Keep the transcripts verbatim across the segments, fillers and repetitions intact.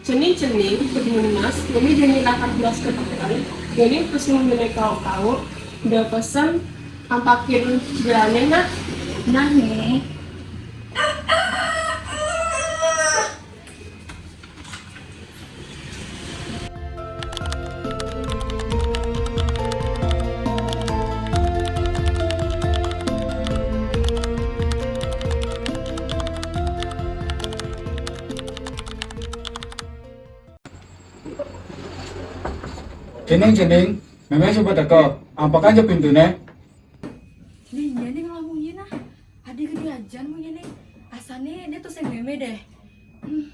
Cening-cening, Ketimun Mas, Mimi jani lakar buas ka peken, jani pesen beli kau-kau, da pesen ampakin jelana, Nak. Nah, Mé. Cening, cening, Mémé suba teka, ampakang ja pintuné. Ning, iya ning, ngelamunyi nah. Adi gedé ajan munyi ning. Asané dia tuh sing Mémé deh. Hmm.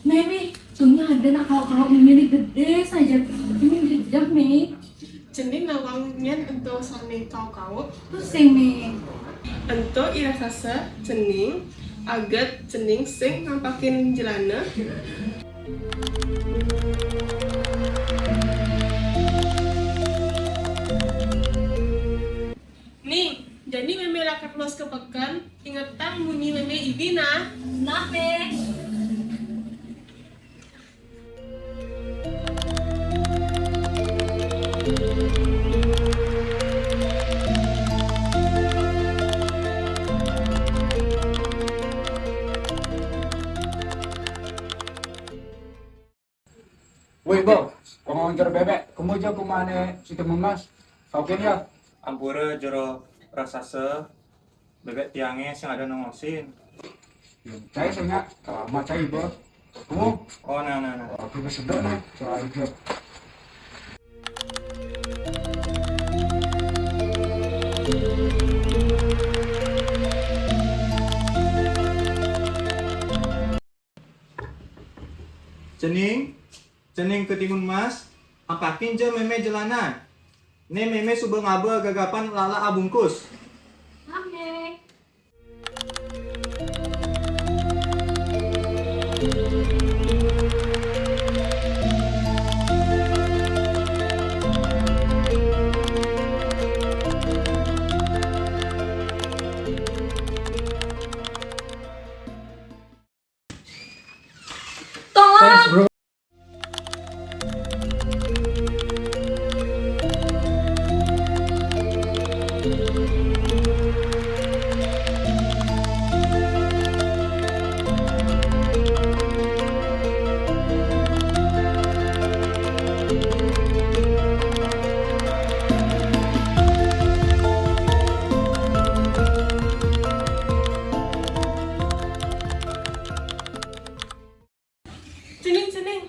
Mémé, tungnya ada nak kau-kau ini gedé saja. Ini jejak, Mé. Cening nawang nyén ento sané kau-kau. Tuh sing, Mé. Ento i raksasa, cening, aget, cening sing ngampakin jelana. Ning, jani Mémé lakar luas ka peken, ingetang munyi Mémé idi nah. Nah, Mé. Woi, Bang, pangongcor bébék, kemu ja kumané si Timun Mas. Kau kén ya? Ampura jero raksasa, bébék tiangé sing ada nongosin. Cai sing nyak, lama cai, Bang. Kemu? Oh, nah, nah, nah. Oke, sedot nah, cai ja. Cening, cening Ketimun Mas, ampakin ja Mémé jelana. Né Mémé suba ngaba gagapan lala abungkus. Amé. Tolong. Cening, cening.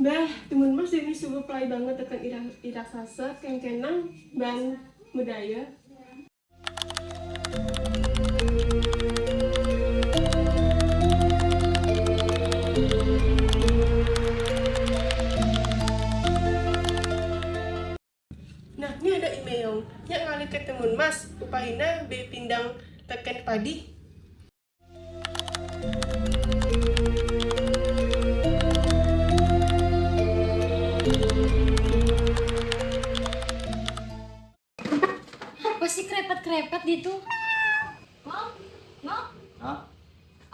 Bah, Timun Mas jani suba pelai banget tekén i ra-, i raksasa, kéngkénang ban madaya. Nah, né ada i Méong. Nya ngalih ka Timun Mas, upahina bé pindang tekén padi. Apa sih krepet-krepet ditu? Ngok, Ngok. Hah?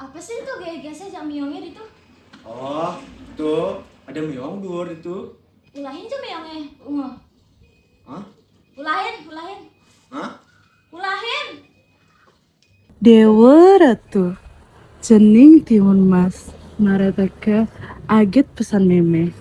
Apa sih itu gaya-gaya saja Méongnya ditu? Oh, tuh ada Méong duur ditu. Ulahin ja Méongnya, Ngok. Hah? Ulahin, ulahin. Hah? Ulahin. Déwa Ratu, cening Timun Mas, mara teka aget pesan Mémé.